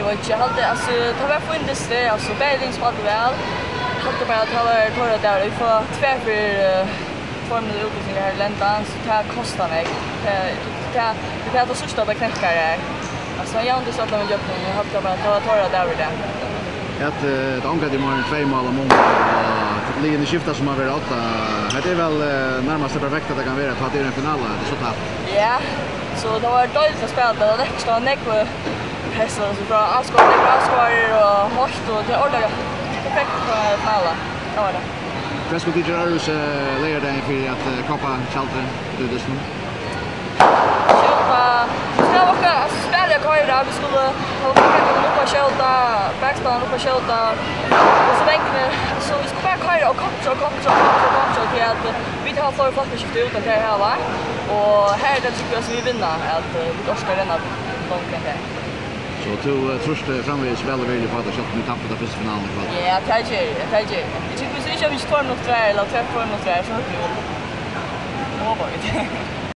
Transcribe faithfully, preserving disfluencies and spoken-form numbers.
Eg veit ikki, eg haldi, altso, tað var fín dystur, altso, bæði liðini spældu væl. Eg haldi bara, at tað var teirra dagur. Vit fáa tvær fyri, eh, tveir minuttir útvísingar her í endan, so tað kostar nógv. Tað, tað, tað er tað síðsta, tað knekkar her. Altso, javnt í allan ígjøgnum, eg haldi bara, at tað var teirra dagur í dag. At, eh, tað ongantíð meir enn tvey mál á mun, og liðini skifta sum at vera átta. Hetta er væl, eh, nærmast tað perfekta, tað kann vera, tá tað er ein finala, tað er so tætt. Ja, so tað var deiligt at spæla, tað var lekkurt, tað var nógv pressa, altso, frá áskoðarum, nógvir áskoðarar og heitt, og tað er ordiliga perfekt at finala. Tað var tað. Hvat skulu tit gera øðrvísi leygardagin fyri at, eh, kópa tjaldið út í dystinum? Skjóta. Vit skulu hava okkara, altso, spælið at koyra. Vit skulu hava bakgrundin upp at skjóta, bakspælaran upp at skjóta. Og so vangirnir, so vit skulu bara koyra og kontra, kontra, kontra, kontra, tí at, eh, vit hava fleiri fólk at skifta út enn tey hava. Og her er tað tryggast, at vit vinna, at, eh, vit orka renna longur enn tey. So tú, eh, trýrt, eh, framvegis væl og virðiliga upp á tað, sjálvt um vit taptu ta fyrstu finaluna í kvøld? Ja, tað geri eg, tað geri eg. Eg trúgvi, viss ikki, um ikki tveir minuttir eftir, ella tvær, fýra minuttir eftir, so høgri vit. Nú hopi vit.